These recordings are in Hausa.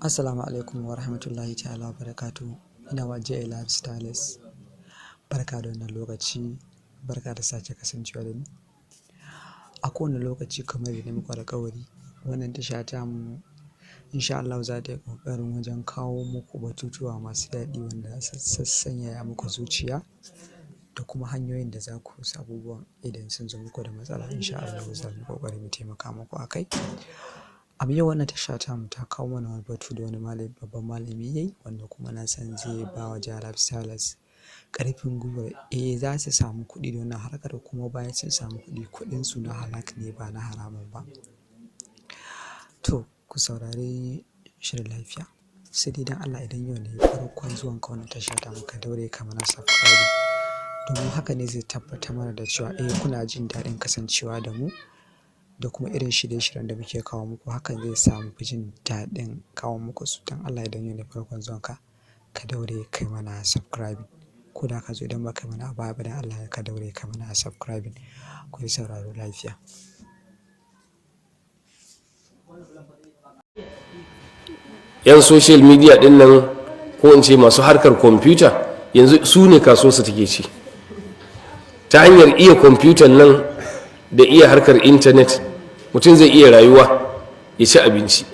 Assalamu alaikum wa rahmatullahi ta'ala wa barakatuhu. Ina wa JA Lifestylist. Barka da wannan lokaci, barka da sake kasancewa da ni. A kowane lokaci kamar yadda muku alƙawari, wannan tasha tamu insha Allahu za ta yi ƙoƙarin wajen kawo muku batutuwa masu daɗi wanda za su sanyaya muku zuciya da kuma hanyoyin da za ku wasu abubuwan idan sun zo muku da matsala, insha Allahu za mu yi ƙoƙari mu taimaka muku a kai. A yau wannan tasha tamu ta kawo mana wani batu da wani malami, babban malami ya yi, wanda kuma na san zai ba wa JA Lifestylist ƙarfin gwiwar za su samu kuɗi da wannan harkar, kuma bayan sun samu kuɗi, kuɗinsu na halak ne ba na haramun ba. To, ku saurari shirin lafiya. Sai dai don Allah, idan yau ne farkon zuwan ka wannan tasha tamu, ka daure ka mana subscribing. Domin haka ne zai tabbatar mana da cewa kuna jin daɗin kasancewa da mu da kuma irin shirye-shiryen da muke kawo muku. Hakan zai sa mu fi jin daɗin kawo muku su. Don Allah, idan yau ne farkon zuwan ka, ka daure kai mana subscribing. Ko da ka zo, idan ba kai mana a baya ba, don Allah ka daure ka mana subscribing. Ku yi sauraro lafiya. Yan social media din nan, ko in ce masu harkar kwamfuta, yanzu su ne kasuwarsu take ci. Ta hanyar iya kwamfutan nan da iya harkar intanet, mutum zai iya rayuwa ya ci abinci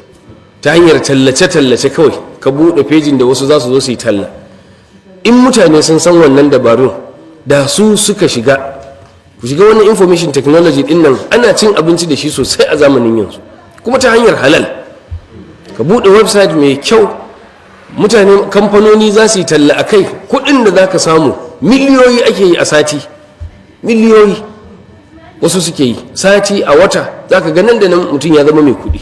ta hanyar tallace-tallace. Kawai ka buɗe fejin da wasu za su zo su yi talla. In mutane sun san wannan dabarun da su suka shiga, ku shiga wannan information technology din nan, ana cin abinci da shi sosai a zamanin yanzu, kuma ta hanyar halal. Ka buɗe website mai kyau, mutane, kamfanoni za su yi talla a kai. Kuɗin da za ka samu, miliyoyi ake yi a sati, miliyoyi wasu suke yi sati, a wata za ka ga nan da nan mutum ya zama mai kuɗi.